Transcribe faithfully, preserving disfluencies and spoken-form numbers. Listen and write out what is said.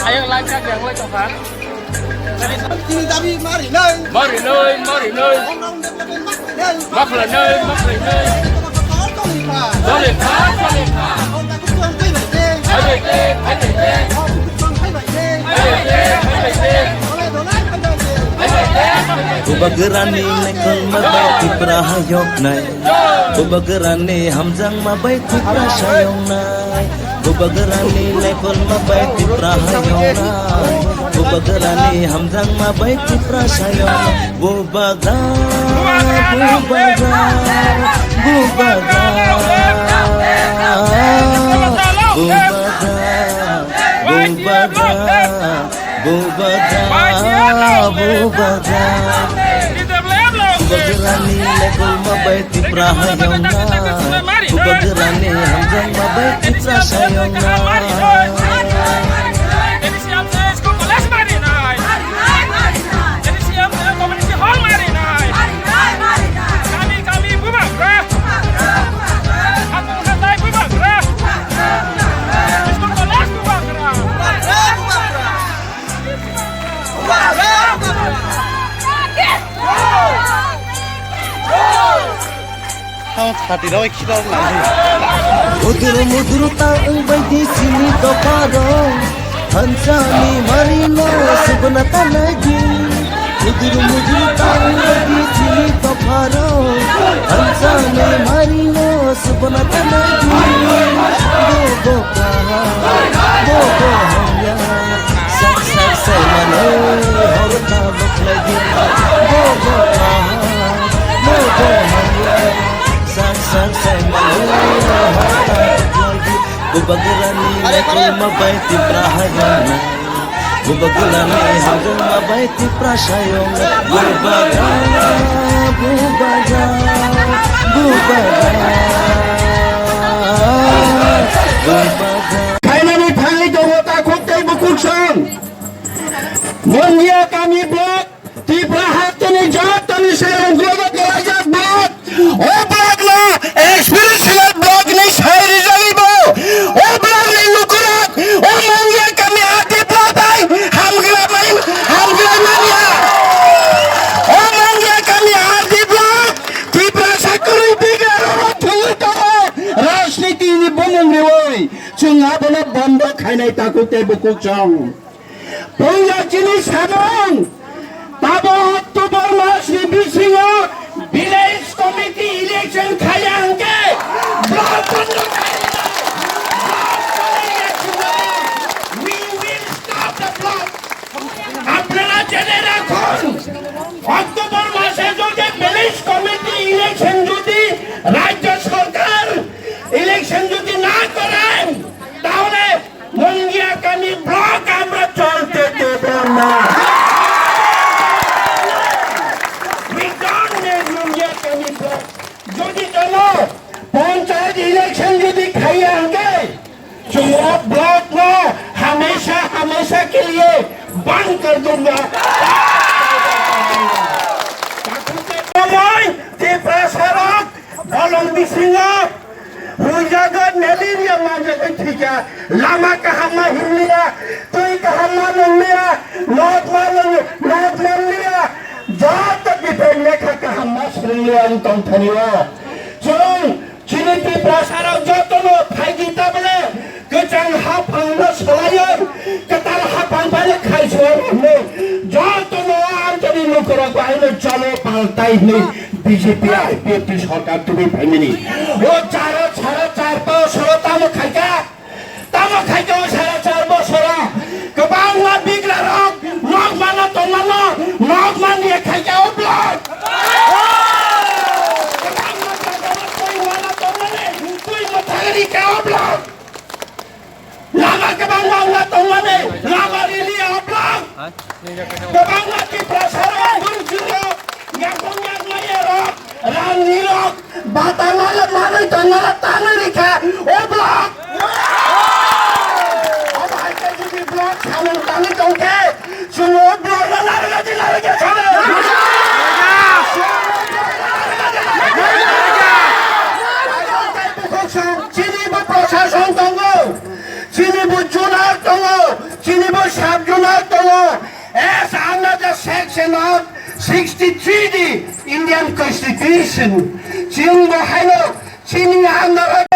Ayang langka yang lai tongkha. Chini dabi marinai. Marinai, marinai. Ong nong development marinai. Makhlainai, makhlainai. Tongkha, tongkha. Tongkha, tongkha. Ong dabi tongkha, tongkha. Hai bai de, hai bai de. Ong dabi tongkha, tongkha. Hai bai de, hai bai de. Dolai, dolai, hai bai de. Hai bai de, hai bai de. Bubagrani lekol mabai Tipra hayoknai. Bubagrani hamjang mabai Tipra sayongnai. Bubagrani lekol mabai Tipra hayongnai. Bubagrani hamjang mabai Tipra sayongnai. Bubagra, bubagra, bubagra, bubagra, bubagra. Bubagra, bubagra. Bubagrani lekol mabai Tipra hayongnai. Bubagrani hamjang mabai Tipra sayongnai. Tamo thati roi khita nai. Mudur mudur ta wngbai di chini dopharo. Hansani mari no subna tanai di. Mudur mudur ta wngbai di chini dopharo. Hansani mari no subna tanai di. Bo bo kaha, bo bo hamya. Sak sak sai mano hor ta bokhlai di. Bo bo kaha, bo bo hamya. Sak sak sai mano hor ta bokhlai di. Bubagrani lekol mabai Tipra hayongnai. Bubagrani hamjang mabai Tipra sayongnai. Bubagra, bubagra, bubagra, bubagra. Khainani thangwi tongo takhuk tei bukhuk song. Mongia kami block. Tipra hasteni jotoni serang grogo kelaijak block. O block no experience block ni sai rijalibo. O block ni lukurok. O Mongia kami R D block bai. Hamgra bai. Hamgra mania. O Mongia kami R D block. Tipra sakurui bigra roro thungui tongo. Rajniti ni bumung riwoi. Chwng abono bondo khainai takhuk tei bukhuk chong. Punja chini samung, tabo October mas ni bisingo village committee election khaya hwnkhe block bondo khairina. Block khairina. We will stop the block. Apnara jene rakhun, October mase jodi village committee election jodi rajya sarkar election jodi na koren, tahole Mungia kami block amra cholte debo na. We don't need Mungia kami block. Jodi kono panchayat election jodi khaiya hwnkhe, chwng o block no hamesha, hamesha ke liye band kar dunga. Tiprasa rok bolong bisingo Huijago, malaria manjagwi thwikha, lama kaham ma himliya, twi kaham ma nungliya, nok ma nung-, nok manliya, joto bithai lekha kaham ma swrwngliya wng tongthani o. Chwng chini Tiprasarok jotono phaidi tabole kwchang haphangno swlaiwi kwtal haphang phano khaisio hwnwi jotono amchani lukurok bahino cholo paltai hwnwi B J P I P F T sorkar tubui phaimani. O charo sara char bosoro tamo khaika, tamo khaika o sara char bosoro. Kwbangma bigrarok nok mana tongmano, nok manliya khaika o block. Kwbangma jagarok twi mana tongmani, twi mwthangri ka o block. Lama kwbangma wngna tongmani, lama rili o block. Kwbangma Tiprasarok, Gurjurok, yakung yakmaya rok, Rangnirok, batangala manwi tongmala tanwi rikha, o block. Obo hai khe jodi block samung tangwi tongkhe, chwng o block no narwkna di Chini bo proshasong tongo, chini bo junar tongo, chini bo sub junar tongo. As under the section of sixty-three D Indian Constitution, chini bo haino chini under